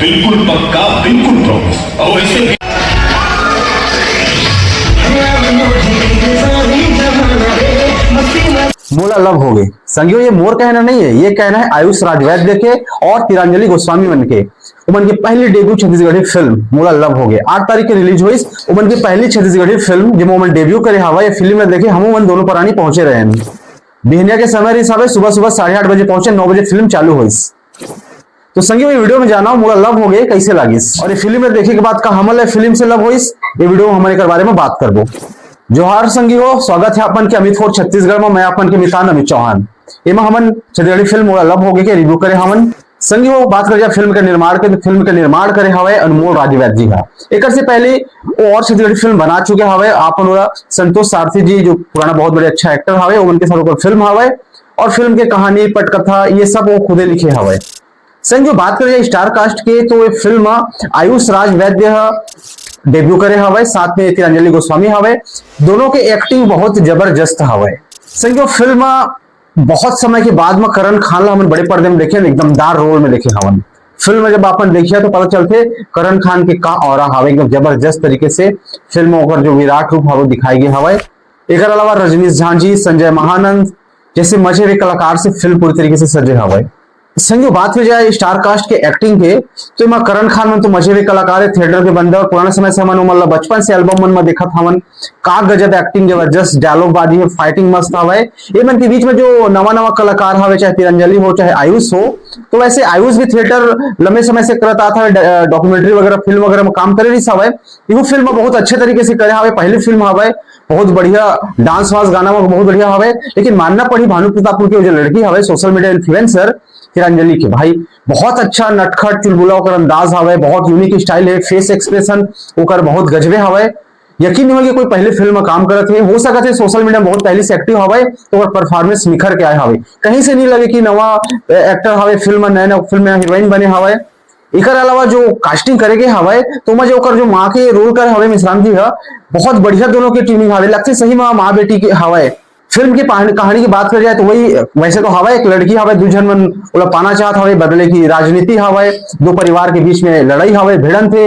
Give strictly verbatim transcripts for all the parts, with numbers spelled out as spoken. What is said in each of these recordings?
बिल्कुल पक्का, बिल्कुल प्रॉमिस। और ऐसे मोला लव हो गए संगियो, ये मोर कहना नहीं है, ये कहना है आयुष राजवैद्य के और तिरांजलि गोस्वामी मन के। उमन की पहली डेब्यू छत्तीसगढ़ी फिल्म मोला लव हो गए आठ तारीख के रिलीज हुई। उमन की पहली छत्तीसगढ़ी फिल्म, जिसमें उमन डेब्यू करे हवा, ये फिल्म में देखे हम उमन दोनों परानी पहुंचे रहे हैं। बिहनिया के समय रही हवे, सुबह सुबह साढ़े आठ बजे पहुंचे, नौ बजे फिल्म चालू हुई। तो संगी, ये वीडियो में जाना मोला लव हो गए कैसे लागिस और ये फिल्म में देखे के बाद का हमन ला फिल्म से लव होइस, ये वीडियो में हमन एकर बारे में बात करबो। जोहार संगी हो, स्वागत है अपन के अमित फोर छत्तीसगढ़ में। मैं अपन के मितान अमित चौहान। एमा हमन छत्तीसगढ़ी फिल्म मोला लव हो गए के रिव्यू करे हमन। संगी हो, बात कर जाए फिल्म के निर्माण के, तो फिल्म के निर्माण करे हवे अनमोल राजवैद्य जी हा। एकर से पहले वो और छत्तीसगढ़ी फिल्म बना चुके हवे। आपन ओला संतोष सारथी जी, जो पुराना बहुत बड़े अच्छा एक्टर हवे, उनके साथ ओकर फिल्म हवे और फिल्म के कहानी, पटकथा, ये सब वो खुदे लिखे हवे। संग जो बात करे जाए स्टार कास्ट के, तो ये फिल्म आयुष राज वैद्य ह डेब्यू करे हवे, साथ में तिरंजलि गोस्वामी हवे। दोनों के एक्टिंग बहुत जबरदस्त हवे। संग जो फिल्म बहुत समय के बाद में करण खान ला हमन बड़े पर्दे में देखे, एक दमदार रोल में देखे हवन। फिल्म में जब अपन देखिया तो पता चलथे करण खान के का ऑरा हवे, एकदम जबरदस्त तरीके से फिल्म ओकर जो विराट रूप हवे दिखाई गए हवे। एकर अलावा रजनीश झांझी, संजय महानंद जैसे मजे हुए कलाकार से फिल्म पूरी तरीके से सजे हवे। संग जो बात की जाए स्टार कास्ट के एक्टिंग के, तो एमा करण खान मन तो मजे हुए कलाकार है, थिएटर के बंदे, और पुराना समय से हमन ओमन ला बचपन से एल्बम मन में देखत हवन। का गजब एक्टिंग, जबरदस्त डायलॉग बाजी है, फाइटिंग मस्त हवे। ये मन के बीच में जो नवा नवा कलाकार हवे, चाहे तिरंजलि हो, चाहे आयुष हो, तो वैसे आयुष भी थिएटर लंबे समय से करत आत हवे, डॉक्यूमेंट्री वगैरह, फिल्म वगैरह में काम करे रहिस हवे। ये फिल्म बहुत अच्छे तरीके से करे हवे, पहली फिल्म हवे, बहुत बढ़िया डांस वांस गाना में बहुत बढ़िया हवे। लेकिन मानना पड़ी भानु प्रतापपुर के जो लड़की हवे, सोशल मीडिया इन्फ्लुएंसर तिरंजलि के, भाई बहुत अच्छा नटखट चुलबुला ओकर अंदाज हवे, बहुत यूनिक स्टाइल है, फेस एक्सप्रेशन ओकर बहुत गजबे हवे। यकीन नहीं हो कि कोई पहले फिल्म में काम करत है, हो सकत है सोशल मीडिया में बहुत पहले से एक्टिव हवे तो ओकर परफॉर्मेंस निखर के आए हवे। कहीं से नहीं लगे कि नवा एक्टर हवे, फिल्म में नया नया फिल्म में हीरोइन बने हवे। एकर अलावा जो कास्टिंग करे के हवे तो ओमा जो ओकर जो माँ के रोल करे हवे मिश्राम जी ह, बहुत बढ़िया दोनों के ट्यूनिंग हवे, लगथे सही में माँ बेटी के हवे। फिल्म की पहानी, कहानी की बात कर जाए तो वही, वैसे तो हवा एक लड़की हवा दू झन मन ओला पाना चाहत हवे, बदले की राजनीति हवा, दो परिवार के बीच में लड़ाई हवे, भिड़ंत हे,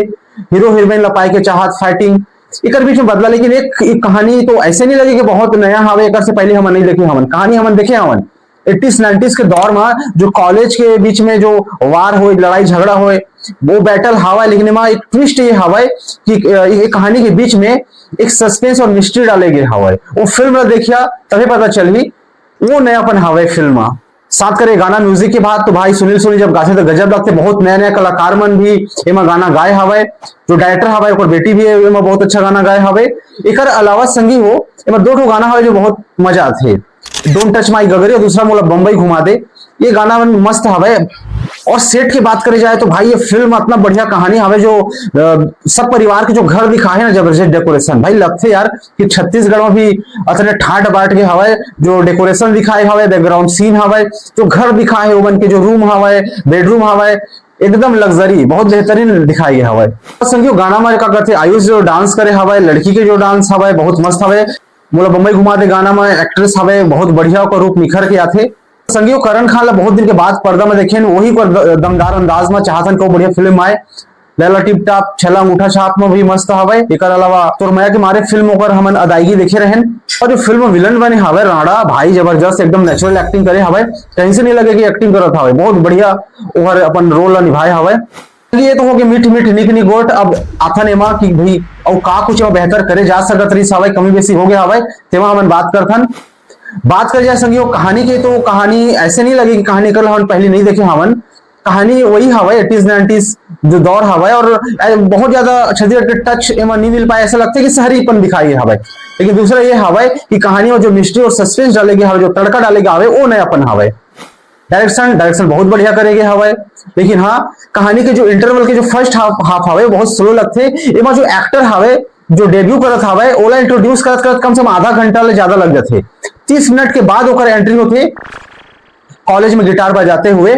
हीरो हीरोइन ला पाए के चाहत, फाइटिंग, एकर बीच में बदला। लेकिन एक, एक कहानी तो ऐसे नहीं लगे कि बहुत नया हवे, एकर से पहले हमन नहीं देखे हवन, कहानी हमन देखे हवन। एटीज नाइंटीज के दौर में जो कॉलेज के बीच में जो वार होए, लड़ाई झगड़ा होए, वो बैटल हवा। लेकिन एमा एक ट्विस्ट ये हवा कि अ, ये कहानी के बीच में एक सस्पेंस और मिस्ट्री डाले गए हवा। वो फिल्म ला देखिया तभी पता चलही वो नयापन हवे फिल्म में। साथ करे गाना म्यूजिक के बात तो भाई सुनील सोनी जब गाथे तो गजब लगथे। बहुत नया नया कलाकार मन भी एमा गाना गाए हवे। जो डायरेक्टर हवे ओकर बेटी भी एमा बहुत अच्छा गाना गाए हवे। एकर अलावा संगी हो एमा दो ठो गाना हवे जो बहुत मजा आथे। डोंट टच माई गगरी और दूसरा मोला बम्बई घुमा दे, ये गाना मन मस्त हवे। और सेट की बात करे जाए तो भाई ये फिल्म इतना बढ़िया कहानी हवे जो अ, सब परिवार के जो घर दिखाए ना, जबरदस्त डेकोरेशन। भाई लगथे यार कि छत्तीसगढ़ में भी अतने ठाट बाट के हवे, जो डेकोरेशन दिखाए हवे, बैकग्राउंड सीन हवे, जो घर दिखाए हे ओमन के जो रूम हवे, बेडरूम हवे, एकदम लग्जरी, बहुत बेहतरीन दिखाए गए हवे। संगियो गाना में का कहते आयुष जो डांस करे हवे, लड़की के जो डांस हवे बहुत मस्त हवे। मोला बम्बई घुमा दे गाना में एक्ट्रेस हवे बहुत बढ़िया ओकर रूप निखर के आथे। संगियो करण खान ला बहुत दिन के बाद पर्दा में देखेन, वही ओकर द-, दमदार अंदाज में चाहथन को बढ़िया फिल्म आए। लैला टिप टाप, छला अंगूठा छाप में भी मस्त हवे। एकर अलावा तोर मया के मारे फिल्म ओकर हमन अदायगी देखे रहेन। और जो फिल्म विलन बने हवे राणा भाई जबरदस्त एकदम नेचुरल एक्टिंग करे हवे, कहीं से नहीं लगे कि एक्टिंग करत हवे, बहुत बढ़िया ओहर अपन रोल ला निभाए हवे। ये तो हो गए मीठ मीठ निक निक गोठ। अब आथन एमा कि भाई अउ का कुछ एमा बेहतर करे जा सकत रहिस हवे, कमी बेसी हो गया हवे, तेमा हमन बात करथन। बात कर जाए संगियो कहानी के तो कहानी ऐसे नहीं लगे कि कहानी कल हमन पहले नहीं देखे हवन। कहानी वही हवे एटीज नाइंटीज जो दौर हवे और बहुत ज्यादा छत्तीसगढ़ के टच एमा नहीं मिल पाए, ऐसा लगता है कि शहरीपन दिखाई हवे। लेकिन दूसरा ये हवे कि कहानी में जो मिस्ट्री और सस्पेंस डाले गए हवे, जो तड़का डाले गए हवे, वो नयापन हवे। डायरेक्शन डायरेक्शन बहुत बढ़िया करे गए हवे। लेकिन हाँ, कहानी के जो इंटरवल के जो फर्स्ट हाफ हाफ हवे बहुत स्लो लगथे। एमा जो एक्टर हवे जो डेब्यू करत हवे ओला इंट्रोड्यूस करत करत कम से कम आधा घंटा ले ज्यादा लग जाथे। तीस मिनट के बाद ओकर एंट्री होथे कॉलेज में गिटार बजाते हुए।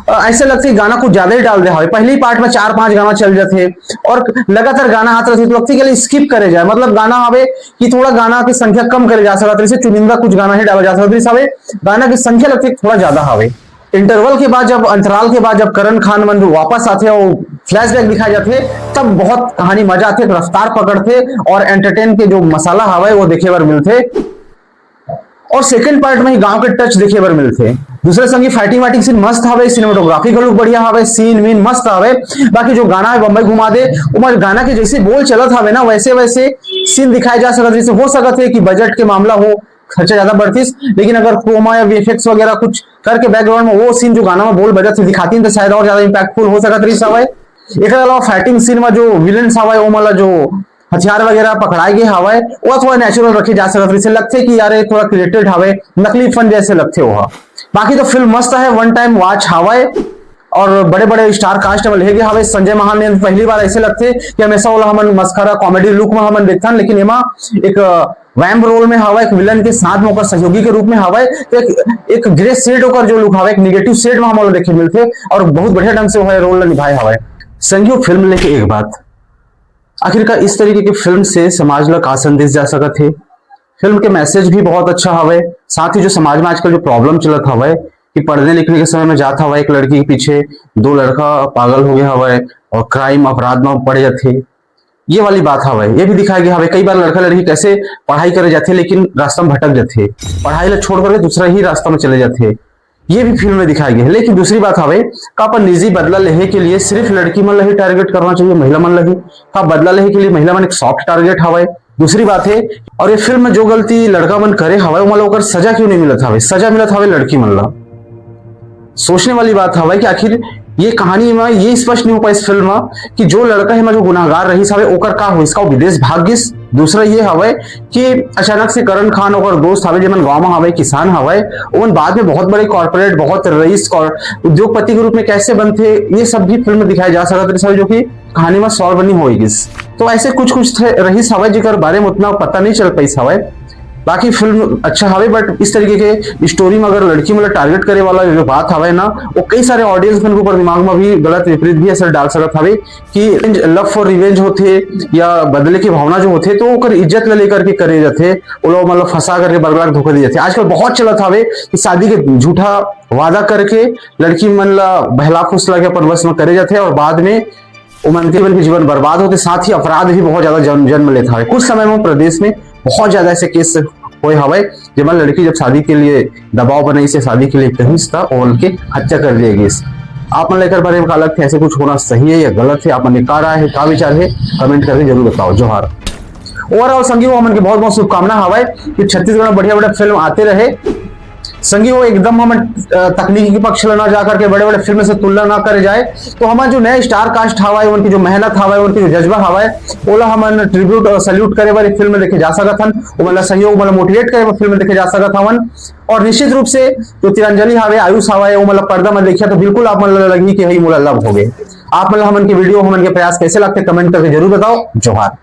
अ, ऐसे लगथे गाना कुछ ज्यादा ही डाल दे हवे। पहली पार्ट में चार पांच गाना चल जाथे और लगातार गाना आत रहिथे तो लगथे कि स्किप करे जाए, मतलब गाना हवे कि थोड़ा गाना की संख्या कम करे जा सकत रहिस, चुनिंदा कुछ गाना ही डाला जा सकत रहिस हवे। गाना की संख्या लगथे थोड़ा ज्यादा हवे। इंटरवल के बाद, जब अंतराल के बाद जब करण खान मन वापस आथे और फ्लैशबैक दिखाए जाथे, तब बहुत कहानी मजा आथे, रफ्तार पकड़थे और एंटरटेन के जो मसाला हवय वो देखे बर मिलथे। और सेकंड पार्ट में ही गांव के टच देखे बर मिलथे। दूसरे संगी फाइटिंग वाइटिंग सीन मस्त हवे, सिनेमेटोग्राफी का लुक बढ़िया हवे, सीन वीन मस्त हवे। बाकी जो गाना है बम्बई घुमा दे, ओमा गाना के जैसे बोल चलत हवे ना, वैसे वैसे सीन दिखाए जा सकत, जैसे हो सकत है कि बजट के मामला हो, खर्चा ज्यादा बढ़तीस, लेकिन अगर क्रोमा या वीएफएक्स वगैरह कुछ करके बैकग्राउंड में वो सीन जो गाना में बोल बजत से दिखाती तो शायद और ज्यादा इम्पैक्टफुल हो सकत रही हवय। एकर अलावा फाइटिंग सीन में जो विलेन्स हवय, वो मतलब जो हथियार वगैरह पकड़ाए गए हवय, वो थोड़ा नेचुरल रखे जा सकत रहिसे। लगथे कि यार ये थोड़ा क्रिएटेड हवय, नकली फन जैसे लगथे वो। बाकी तो फिल्म मस्त है, वन टाइम वॉच हवय। और बड़े बड़े स्टार कास्ट में लेगे हवय। संजय महान ने पहली बार ऐसे लगथे कि हमेशा ओला हमन मस्खरा कॉमेडी लुक में हमन देखथन, लेकिन एमा एक वैम्प रोल में हवय, एक विलन के साथ में ओकर सहयोगी के रूप में हवय। तो एक, एक ग्रे शेड ओकर जो लुक हवय, एक निगेटिव शेड में हमन ला देखे मिलथे और बहुत बढ़िया ढंग से वो रोल ला निभाए हवय। संगी हो, फिल्म लेके एक बात, आखिरकार इस तरीके के फिल्म से समाज ला का संदेश जा सकत हे? फिल्म के मैसेज भी बहुत अच्छा हवय, साथ ही जो समाज में आजकल जो प्रॉब्लम चलत हवय कि पढ़ने लिखने के समय में जात हवय, एक लड़की के पीछे दो लड़का पागल हो गए हवय और क्राइम, अपराध में पड़ जाथे, ये वाली बात हवय। ये भी दिखाया गया हवय, कई बार लड़का लड़की कैसे पढ़ाई करे जाथे लेकिन रास्ता में भटक जाथे, पढ़ाई ला छोड़ करके दूसरा ही रास्ता में चले जाथे, ये भी फिल्म में दिखाया गया है। लेकिन दूसरी बात हवे, का अपन निजी बदला लेहे के लिए सिर्फ लड़की मन ला ही टारगेट करना चाहिए, महिला मन ला ही? का बदला लेहे के लिए महिला मन एक सॉफ्ट टारगेट हवे? दूसरी बात है, और ये फिल्म में जो गलती लड़का मन करे हवे, ओमन ला ओकर सजा क्यों नहीं मिलत हवे? सजा मिलत हवे लड़की मन ला। सोचने वाली बात हवे कि आखिर ये कहानी में ये स्पष्ट नहीं हो पाए इस फिल्म में कि जो लड़का है जो गुनाहगार रही हवे, ओकर का हो, इसका वो विदेश भाग गिस। दूसरा ये हवे कि अचानक से करण खान ओकर दोस्त हवे, जेमन गांव में हवे, किसान हवे, ओमन बाद में बहुत बड़े कॉर्पोरेट, बहुत रईस और उद्योगपति के रूप में कैसे बनथे, ये सब भी फिल्म में दिखाए जा सकत रहिस हवे, जो कि कहानी में सॉल्व नहीं होई गिस। तो ऐसे कुछ कुछ थे-, रहिस हवे, जेकर बारे में उतना पता नहीं चल पाइस हवे। बाकी फिल्म अच्छा हवे, बट इस तरीके के स्टोरी में अगर लड़की मतलब टारगेट करे वाला जो बात हवे ना, वो कई सारे ऑडियंस मन के ऊपर दिमाग में भी गलत विपरीत भी असर डाल सकत हवे कि लव फॉर रिवेंज होथे या बदले की भावना जो होथे, तो ओकर इज्जत ला लेकर के करे जाथे, वो लोग मतलब फंसा करके बदला के धोखा दे जाथे। आजकल बहुत चलत हवे कि शादी के झूठा वादा करके लड़की मन ला बहला फुसला के अपन वश में करे जाथे और बाद में ओमन के जीवन के जीवन बर्बाद होथे, साथ ही अपराध भी बहुत ज्यादा जन्म, जन्म लेत हवे। कुछ समय में प्रदेश में बहुत ज्यादा ऐसे केस होए हवे, जेमन लड़की जब शादी के लिए दबाव बनाइस या शादी के लिए कहिस, त ओमन के हत्या कर दिए गिस। आप मन ला एकर बारे में का लगथे, ऐसे कुछ होना सही है या गलत है? आप मन के का राय है, का विचार है, कमेंट करके जरूर बताओ। जोहार। ओवरऑल संगी हो, हमन के बहुत बहुत शुभकामना हवय कि छत्तीसगढ़ में बढ़िया बढ़िया फिल्म आते रहे। संगी हो, एकदम हमन, अ, तकनीकी के पक्ष ला ना जा करके बड़े बड़े फिल्म से तुलना ना करे जाए, तो हमन जो नए स्टार कास्ट हवय, उनकी जो मेहनत हवय, उनकी जो जज्बा हवय, ओला हमन ट्रिब्यूट और सैल्यूट करे बर एक फिल्म देखे जा सकत हन। ओमन ला सहयोग, ओमन ला मोटिवेट करे बर फिल्म देखे जा सकत हवन। और निश्चित रूप से जो तिरंजली हवे, आयुष हवय, ओमन ला पर्दा में देखिया तो बिल्कुल आप मन ला लगही कि हई मोला लव होगे। आप मन ला हमन के वीडियो, हमन के प्रयास कैसे लगथे, कमेंट करके जरूर बताओ। जोहार।